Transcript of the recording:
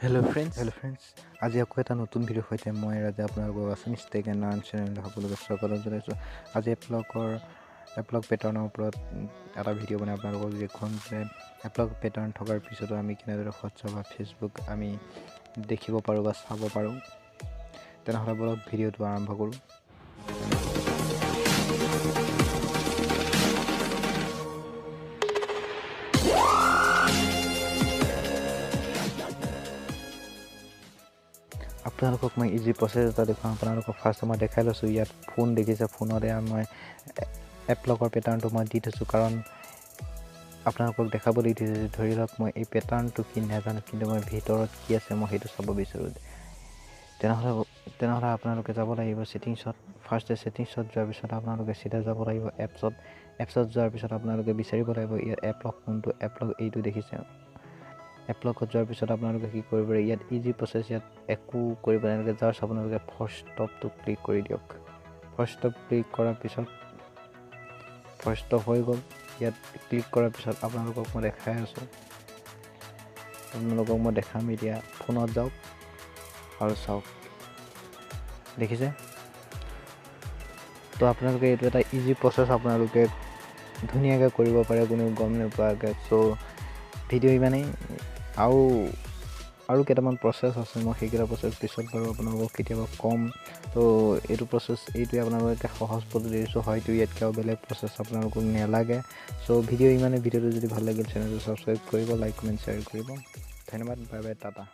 Hello friends. Hello friends, আজি আকৌ এটা নতুন ভিডিঅ'ৰ সৈতে মই ৰাজে আপোনালোকক আছামিজ টেক এণ্ড লাৰ্ণ চেনেললৈ সকলোকে স্বাগতম জনাইছোঁ। আজি এপলক পেটাৰ্ণৰ ওপৰত এটা ভিডিঅ' বনাই আপোনালোকক দেখুৱাম যে এপলক পেটাৰ্ণ থকাৰ পিছতো আমি কেনেদৰে হোৱাটছআপ বা ফেচবুক আমি দেখিব পাৰোঁ বা চাব পাৰোঁ। তেনেহ'লে বলক ভিডিঅ'টো আৰম্ভ কৰোঁ। আপোনালোকক মই ইজি প্ৰচেছ এটা দেখুৱাম। আপোনালোকক ফাৰ্ষ্ট মই দেখাই লৈছোঁ। ইয়াত ফোন দেখিছে, ফোনতে মই এপলকৰ পেটাৰ্ণটো মই দি থৈছোঁ, কাৰণ আপোনালোকক দেখাবলৈ দি থৈছোঁ। ধৰি লওক মই এই পেটাৰ্ণটো কি নাজানো, কিন্তু মই ভিতৰত কি আছে মই সেইটো চাব বিচাৰোঁ। তেনেহ'লে আপোনালোকে যাব লাগিব ছেটিংছত। ফাৰ্ষ্টে ছেটিংছত যোৱাৰ পিছত আপোনালোকে চিধা যাব লাগিব এপছত। এপছত যোৱাৰ পিছত আপোনালোকে বিচাৰিব লাগিব ইয়াত এপলক কোনটো, এপলক এইটো দেখিছে। এপলকত যোৱাৰ পিছত আপোনালোকে কি কৰিব, ইয়াত ইজি প্ৰচেছ, ইয়াত একো কৰিব নালাগে। জাষ্ট আপোনালোকে ফাৰ্ষ্ট ষ্টপটো ক্লিক কৰি দিয়ক। ফাৰ্ষ্ট ষ্টপ ক্লিক কৰাৰ পিছত ফাৰ্ষ্ট ষ্টপ হৈ গ'ল। ইয়াত ক্লিক কৰাৰ পিছত আপোনালোকক মই দেখাই আছোঁ, আপোনালোকক মই দেখাম। এতিয়া ফোনত যাওক আৰু চাওক, দেখিছে তো আপোনালোকে এইটো এটা ইজি প্ৰচেছ, আপোনালোকে ধুনীয়াকৈ কৰিব পাৰে কোনেও গম নোপোৱাকৈ। চ' ভিডিঅ' ইমানেই। আৰু কেইটামান প্ৰচেছ আছে, মই সেইকেইটা প্ৰচেছ পিছত বাৰু আপোনালোকক কেতিয়াবা ক'ম। তো এইটো প্ৰচেছ এইটোৱে আপোনালোকে সহজ পদ্ধতি দিছোঁ, হয়তো ইয়াতকৈ আৰু বেলেগ প্ৰচেছ আপোনালোকক নালাগে। চ' ভিডিঅ' ইমানেই। ভিডিঅ'টো যদি ভাল লাগিল চেনেলটো ছাবস্ক্ৰাইব কৰিব, লাইক কমেণ্ট শ্বেয়াৰ কৰিব। ধন্যবাদ, বাই বাই, টাটা।